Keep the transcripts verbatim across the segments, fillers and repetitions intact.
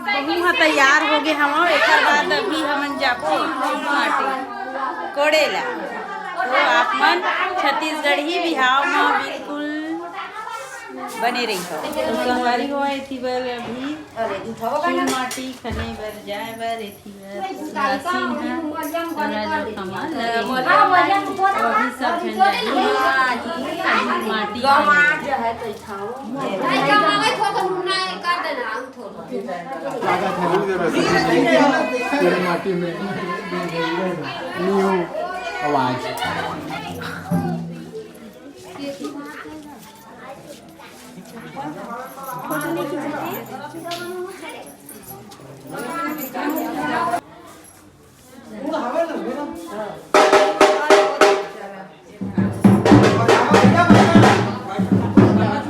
बहू ह तैयार हो गे हवं, एकर बाद अभी हमन जाबो चूल माटी कोड़े ला। तो आप मन छत्तीसगढ़ी बिहाव म बिल्कुल बने रहिथव। तो संगवारी हो, एती बर अभी चूल माटी खने बर जाए बर एती बर रासिन ह, तोरा जो कमाल लगे। अभी सब झन जाही माटी खने। माटी में न्यू आवाज।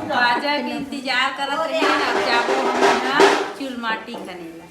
बाजा के इंतजार करत रहिन, अब जाबो हमन ह चूल माटी खने ला।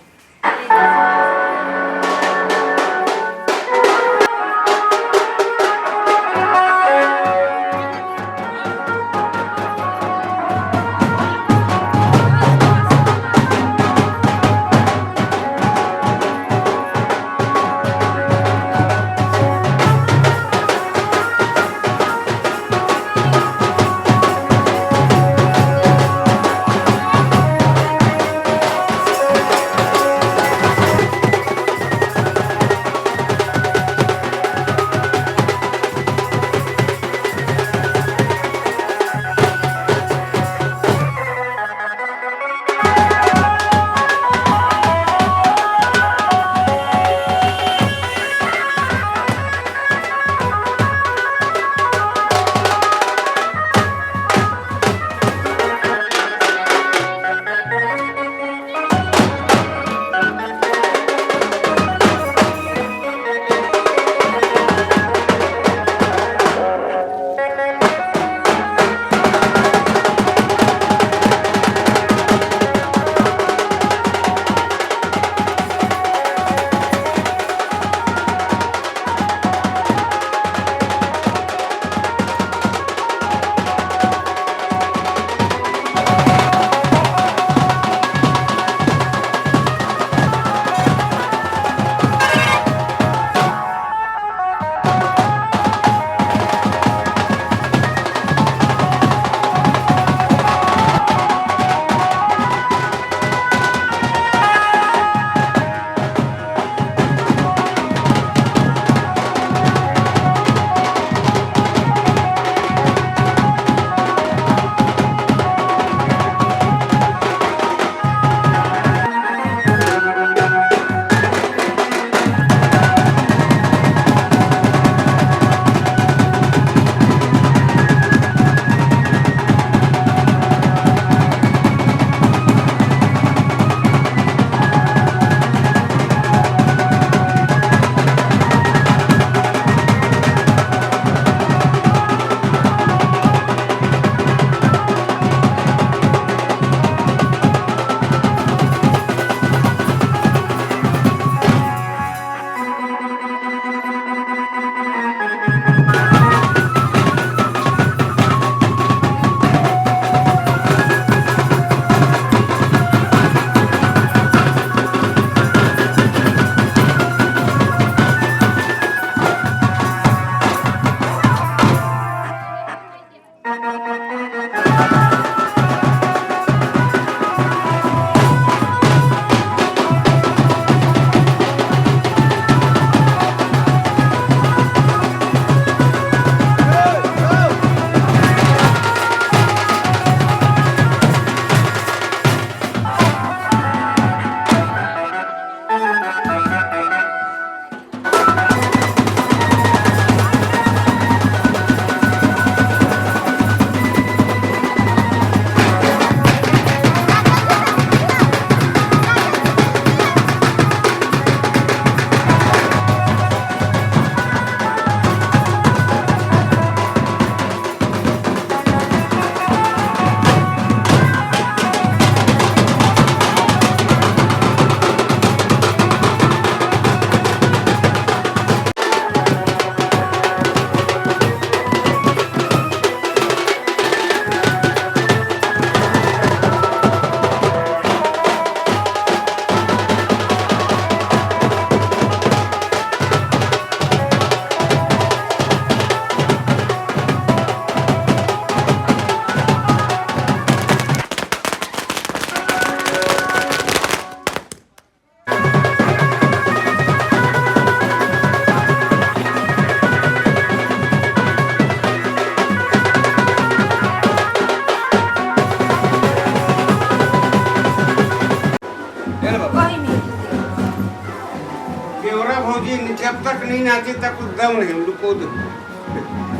जब तक नहीं नाचे, तब कुछ दम नहीं, हम लोग को दो।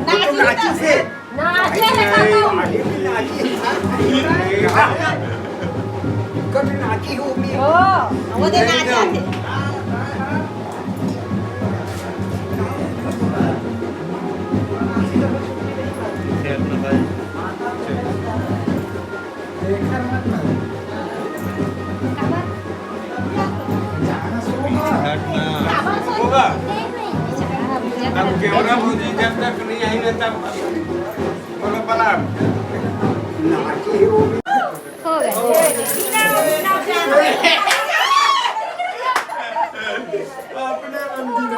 नाची तो नाची से। नाचे ले तो दम। कभी नाची हो भी। ओ, वो दे नाच आते। देखा मत ना। होगा। अब कैमरा भौजी जब तक नहीं आई ना, तब बोलो प्रणाम। हो गए। अपने मंदिर।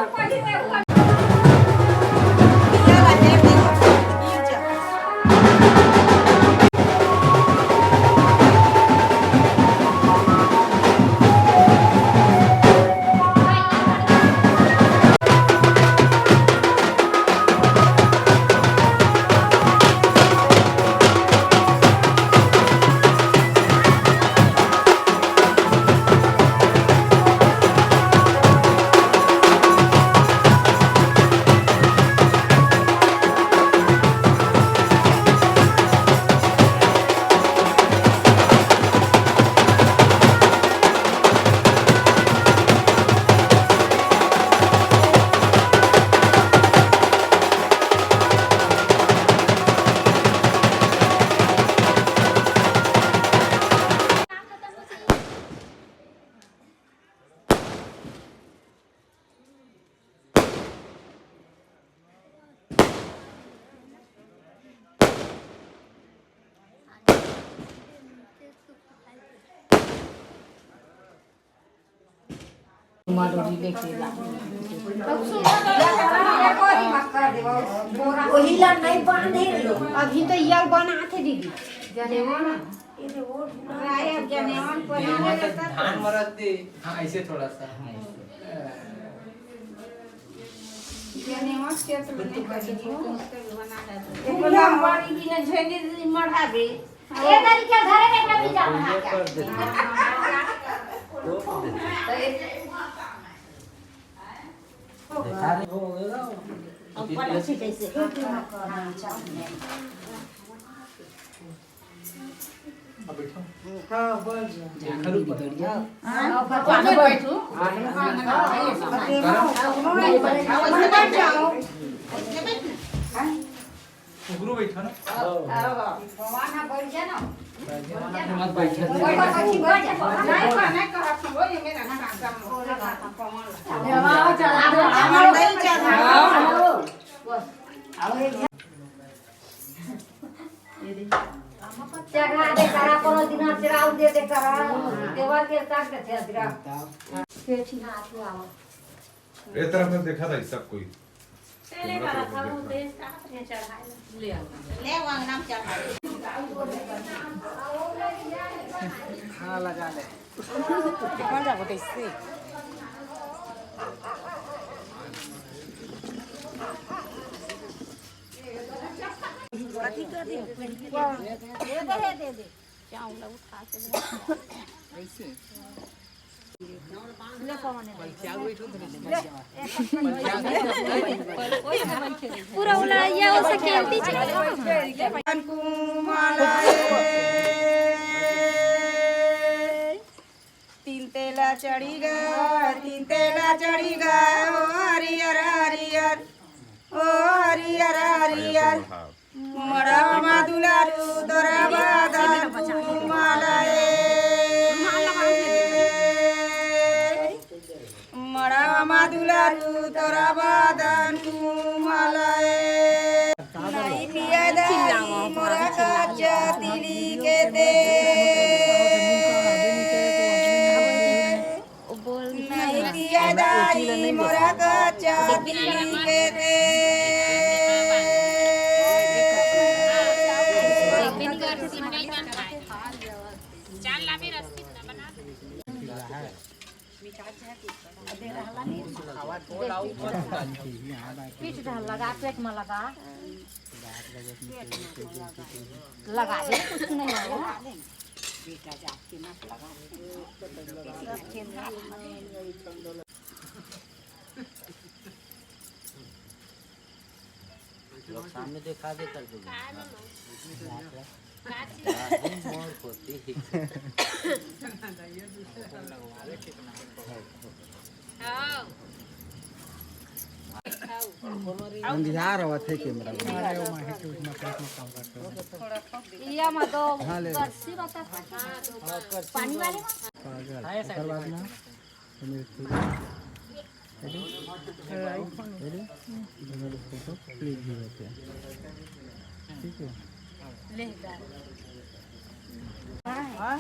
वही ला नहीं बांधे लो। अभी तो यह बनाते दीदी। जनेवा ना। ये तो वो राय अब जनेवा बनाने रहता। धान मरत दे। हाँ, ऐसे थोड़ा सा। जनेवा के तो नहीं करेगी। एक लंबारी की ना झंडी मढ़ावे। ये करी क्या घरे बैठा भी जा बना क्या? अब पढ़े छी कैसे? हाँ, बैठो। हाँ, बैठ जा। हाँ, बैठो। हाँ, बैठ जाओ। उगरू बैठा ना। हाँ, हाँ। भगवान, हाँ, बैठ जा ना। मत बैठा। बैठ जा, बैठ जा। नहीं, नहीं, नहीं, कहत हम, ओए, मेरा ना काम, काम, काम, काम। चढ़ा दे, चढ़ा। चढ़ा दे, करा, कोनो दिन चढ़ाऊ दे दे, करा। देवर के साथ के थे, अजरा। के छिना, तू आओ। ए तरफ से देखा था सब कोई। पहले करा था, वो देश का अपने चढ़ाए। ले आओ। ले आओ, अंगना में चढ़ाए। हाँ, लगा ले। कौन जाबो तैसे? कथी कर दियो? दे दे, दे दे। चावल उठा के दे। ऐसे? पूरा उलाइया हो सके, एमती छे। तीन तेला चढ़ी गा, तीन तेला चढ़ी गा, ओ हरियर हरियर, ओ हरियर हरियर। मड़वा मा दुलारू तोरा बादन कुमाला ए। मड़वा मा दुलारू तोरा बादन कुमाला ए। नहीं पिया दाई मोरा कच्चा तिली के तेल। नहीं पिया दाई मोरा कच्चा तिली के तेल। पीठ ढाल लगा, पेट में लगा। लगा दे, कुछ नहीं होगा। सामने देखा दे कर दो। मोर कोती। अंधियार आवत हे कैमरा। ये मा दो हाँ, ले लो। बरसी बता। पानी वाले मा। पागल। ओकर बाद ना, तो मेरे ठीक है। Ready? Ready? तो मेरे फोटो क्लिक भी होते हैं। ठीक है। ले जा। हाँ?